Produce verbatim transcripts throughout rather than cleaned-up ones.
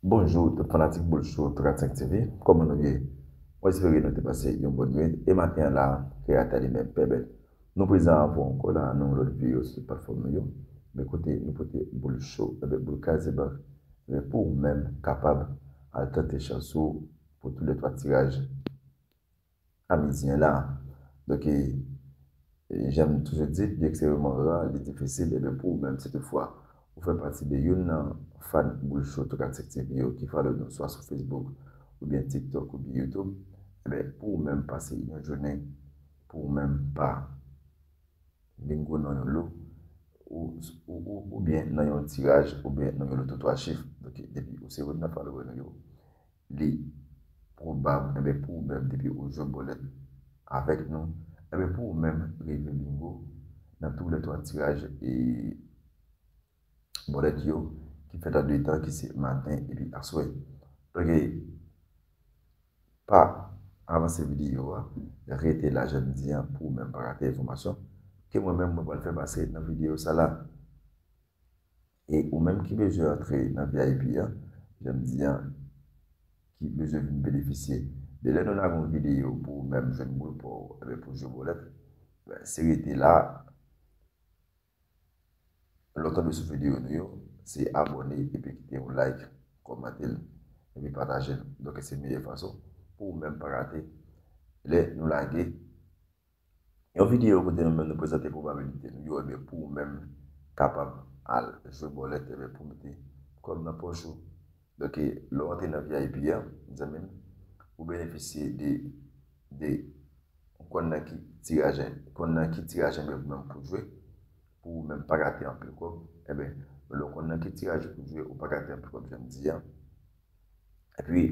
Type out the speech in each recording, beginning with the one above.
Bonjou tout fanatik Boul Show trant senk T V, kòman nou ye? Mwen espere nou te pase yon bòn nwit e maten an la, kreyatè li menm pèmèt nou prezan avè w ankò la nan yon lòt videyo sou platfòm nou yo. Men kote nou pote Boul Show, enben Boul Kraze Bank, enben pou ou menm kapab al tante chans ou pou tou lè twa tiraj a midi an la. Donk, e, e, jan m toujou di, li ekstrèmman ra, li difisil, ebyen pou ou menm, si toutfwa ou fè pati de youn nan fan Boul Show trant senk T V yo ki follow nou swa sou Facebook, oubyen TikTok, oubyen YouTube, ebyen pou ou menm pase yon jounen, pou ou menm pa bingo nan yon lo, ou, ou, ou, oubyen nan yon tiraj, oubyen nan yon loto twa chif. Donk, depi ou se youn nan follower nou yo, li pwobab, enben, pou ou menm, depi ou jwe bòlèt avèk nou, enben, pou ou menm, rive bingo nan tou lè twa tiraj e bòlèt yo ki fèt an de tan, ki se maten epi aswè. Donk, pa avanse videyo a, rete la jan m di an pou ou menm pa rate enfòmasyon ke mwen menm mwen pral fè pase nan videyo sa la. E ou menm ki bezwen antre nan V I P an, jan m di an, ki bezwen vin benefisye de lè nou lage yon videyo pou ou menm jwenn bon pou, enben, pou jwe bòlèt, ben, se rete la. Lè w tonbe sou videyo nou yo, se abòne epi kite yon like, kòmante l, epi pataje l. Donk, se meyè fason pou ou menm pa rate lè nou lage yon videyo kote nou menm nou prezante pwobabilite nou yo, ebyen pou ou menm kapab al jwe bòlèt, ebyen pou mete kòb nan pòch ou. Donk, lè w antre nan V I P an, zanmi m, ou benefisye de, de, ou konn nan ki tiraj, konn nan ki tiraj enben ou menm pou jwe, pou ou menm pa rate anpil kòb, enben, lè w konn nan ki tiraj pou jwe, ou pa rate anpil kòb, jan m di an. Epi,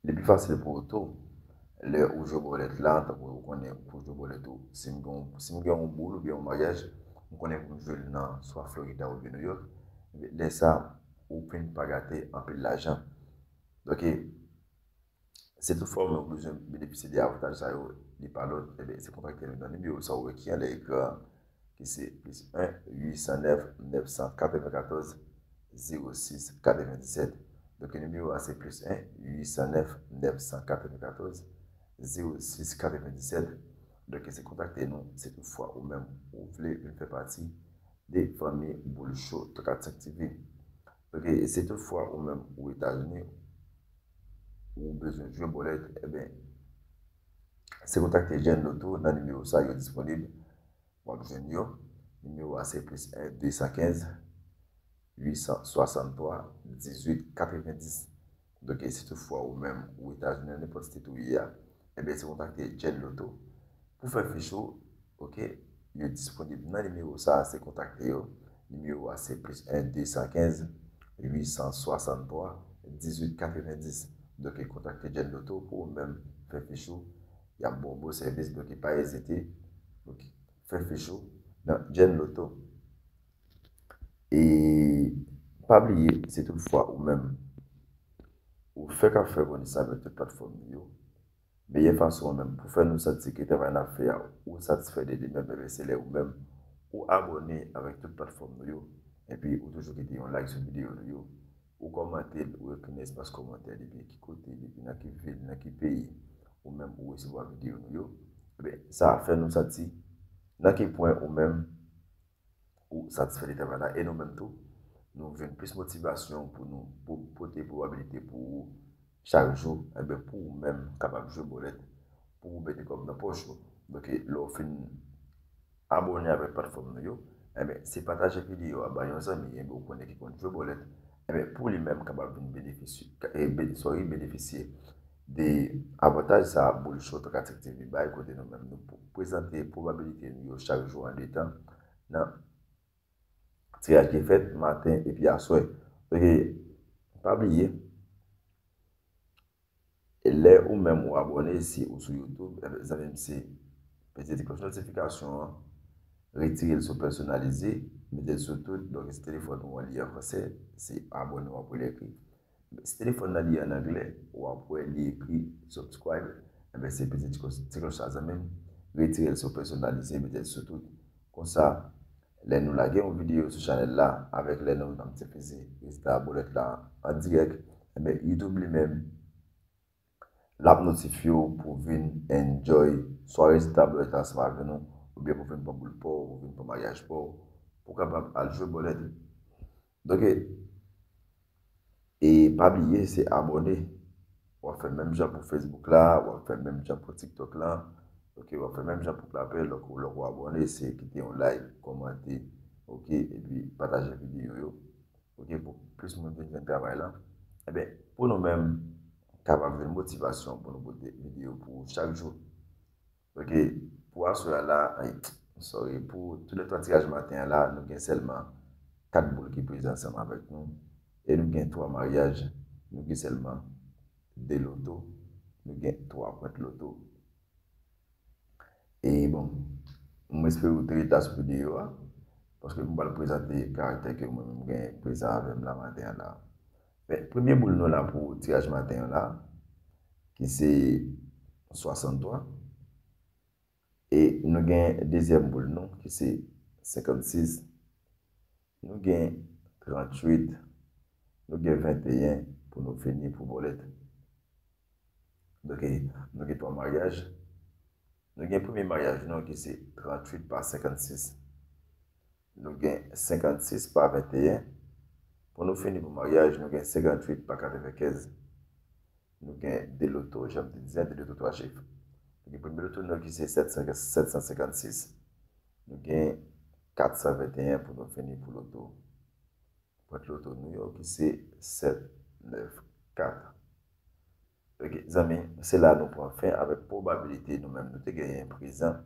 li pi fasil pou ou tou, lè ou jwe bòlèt la, tankou ou konnen pou jwe bòlèt ou, si m gen, si m gen yon boul oubyen yon maryaj, m konnen pou m jwe l nan swa Florida oubyen New York, lè sa, ou vin pa gate anpil lajan. Donk, se toutfwa ou menm ou bezwen benefisye de avantaj sa yo, li pa lòt, enben, se kontakte nou nan nimewo sa ou wè ki anlè ekran an, ki se plis en uit san nèf nèf san katrevenkatòz zewo sis katrevendisèt. Donk, nimewo a se plis en uit san nèf nèf san katrevenkatòz zewo sis katrevendisèt. Donk, se kontakte nou, si toutfwa ou menm ou vle vin fè pati de fanmi Boul Show trant senk T V. Donk, si toutfwa ou menm ou Etazini, ou bezwen jwe bòlèt, enben, se kontakte Jen Loto nan nimewo sa yo disponib. W ap jwenn yo. Nimewo a se plis en de san kenz uit san swasanntwa dizuit katrevendis. Donk, si toutfwa ou menm ou Etazini, nenpòt state ou ye a, enben, se kontakte Jen Loto pou fè fich ou, oke? Yo disponib nan nimewo sa a, se kontakte yo. Nimewo a se plis en de san kenz uit san swasanntwa dizuit katrevendis. Donk, kontakte Jen Loto pou ou menm fè fich ou. Y ap ba w bon sèvis, donk pa ezite. Donk, fè fich ou nan Jen Loto. E pa bliye, si toutfwa ou menm, ou fèk ap fè konesans avèk tout platfòm nou yo, meyè fason ou menm pou fè nou santi ke travay n ap fè a, ou satisfè de li menm, enben, se lè ou menm ou abòne avèk tout platfòm nou yo, epi ou toujou kite yon like sou videyo nou yo, ou kòmante l, ou ekri nan espas kòmantè depi ki kote, depi nan ki vil, nan ki peyi ou menm ou resevwa videyo nou yo. Enben, sa fè nou santi nan ki pwen ou menm ou satisfè de travay la. E nou menm tou, nou jwenn plis motivasyon pou nou, pou pote pwobabilite pou ou chak jou, enben, pou ou menm kapab jwe bòlèt, pou ou mete kòb nan pòch ou. Donk, lè w fin abòne avèk platfòm nou yo, enben, se pataje videyo a ba yon zanmi, enben, ou konnen ki konn jwe bòlèt, enben, pou li menm kapab vin benefisye, e, ben-, sorry, benefisye de avantaj sa a Boul Show trant senk T V bay, kote nou menm nou p-, prezante pwobabilite nou yo chak jou an de tan nan tiraj ki fèt maten epi aswè. Donk, pa bliye, e lè ou menm ou abòne, si ou sou YouTube, enben, zanmi m, se peze ti klòch notifikasyon an, retire l sou pèsonalize, mete l sou tout, donk, si telefòn ou an li an fransè, se abòne w ap wè l ekri. Si telefòn nan li an anglè, w ap wè li ekri subscribe, enben, se peze ti klòch, ti klòch sa, zanmi m, retire l sou pèsonalize, mete l sou tout. Konsa, lè nou lage yon videyo sou chanèl la, avèk lè nou ap difize rezilta bòlèt la an dirèk, ebyen, YouTube li menm, l ap notifye w pou vin enjoy swa rezilta bòlèt la ansanm avè nou, oubyen pou vin pran boul pa w, pou vin pran maryaj pa w, pou w kapab al jwe bòlèt. Donk, e pa bliye, se abòne. W ap fè menm jan pou Facebook la, w ap fè menm jan pou TikTok la. Ok, w ap fè menm jan pou Clapper, lè w, lè w abòne, se kite yon like, kòmante, ok, epi pataje videyo yo. Ok, pou plis moun vin jwenn travay la. Ebyen, pou nou menm, kapab vin motivasyon pou nou pote videyo pou ou chak jou. Ok, pou aswè a la, ay, sorry, pou tou lè twa tiraj maten an la, nou gen sèlman kat boul ki prezan ansanm avèk nou. E nou gen twa maryaj, nou gen sèlman de loto, nou gen twa pwent loto. E bon, mwen espere ou te rete la sou videyo a, paske mwen pral prezante karaktè ke mwen menm gen prezan avè m la maten an la. Men, premye boul nou la pou tiraj maten an la, ki se swasanntwa. E nou gen dezyèm boul nou, ki se senkannsis. Nou gen tranntuit. Nou gen venteyen pou nou fini pou bòlèt. Donk, nou gen twa maryaj. Nou gen premye maryaj nou ki se tranntuit pa senkannsis. Nou gen senkannsis pa venteyen. Pou nou fini pou maryaj, nou gen senkanntuit pa katrevenkenz. Nou gen de loto, jan m te di a, de loto twa chif. Nou gen premye loto nou ki se sèt san, sèt san senkannsis. Nou gen kat san venteyen pou nou fini pou loto. Pwent loto nou yo ki se sèt nèf kat. Ok, zanmi, se la nou pran fen avèk pwobabilite nou menm nou te genyen prezan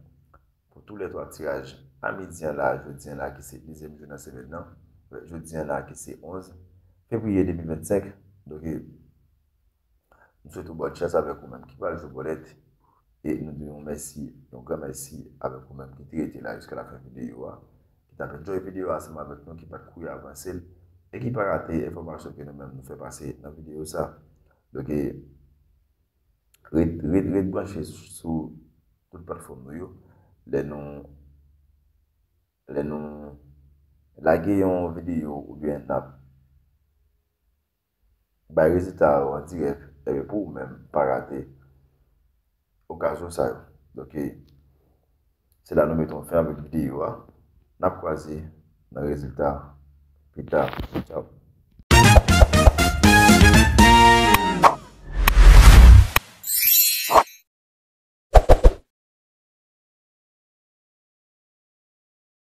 pou tou lè twa tiraj a midi an la, jodi an la ki se dezyèm jou nan semèn nan, jodi an la ki se onz fevriye de mil vennsenk. Donk, m swete w bòn chans avèk ou menm ki pral jwe bòlèt. E nou di yon mèsi, yon gran mèsi avèk ou menm ki te rete la jiska lafen videyo a, ki t ap enjoy videyo a ansanm avèk nou, ki pa t kouri avanse l, e ki pa rate enfòmasyon ke nou menm nou fè pase nan videyo sa. Donk, ret, ret, ret branche sou tout platfòm nou yo. Lè nou, lè nou lage yon videyo oubyen n ap bay rezilta yo an dirèk, ebyen pou ou menm, pa rate okazyon sa yo. Donk, se la nou mete yon fen avèk videyo a. N ap kwaze nan rezilta pita. Tchaw.